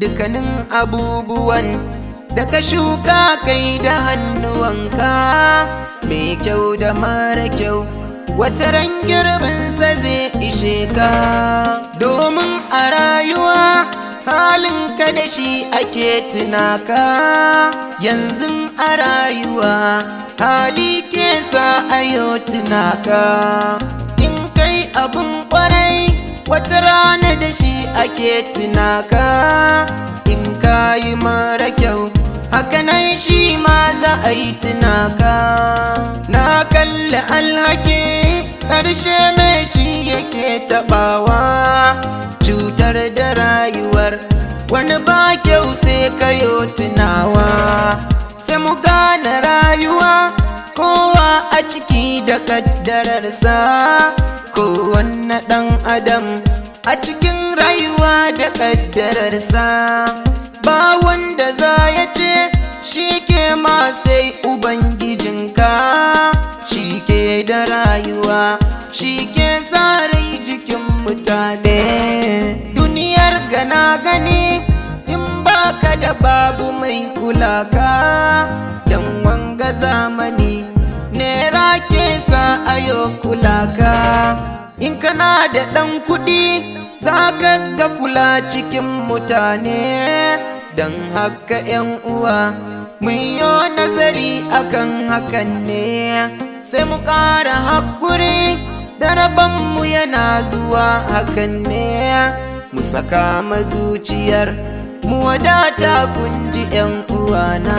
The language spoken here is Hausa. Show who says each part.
Speaker 1: Dukkanin abubuwan da ka shuka kai da hannuwanka, mai kyau da mara kyau, wataran girbinsa zai ishe ka. Domin a rayuwa halinka da shi ake tunaka. Yanzu a rayuwa hali ke sa ayo tunaka. In kai abun kwarai, wata rana da shi ake tunaka. In kayi mara kyau, hakanan shi ma za a yi tunaka. Na kalli alhaki, ƙarshe mai shi yake taɓawa. Cutar da rayuwar wani ba kyau, sai kayo tunawa. Sai mu gane rayuwa, kowa a ciki da kaddararsa. Kowanne ɗan adam a cikin rayuwa da kaddararsa. Ba wanda za ya ce shi ke ma, sai ubangijinka. Shi ke da rayuwa, shi ke sa rai jikin mutane. Duniyar gana gani, in baka da babu mai kula ka. Dan wanga zamani nera ke sa ayo kula ka. In kana da ɗan kuɗi, za ka ga kula cikin mutane. Don haka 'yan uwa, mun yi nazari akan hakan ne, sai mu ƙara haƙuri da rabonmu yana zuwa. Hakan ne mu saka mazuciyar mu wadata, kunji 'yan uwana.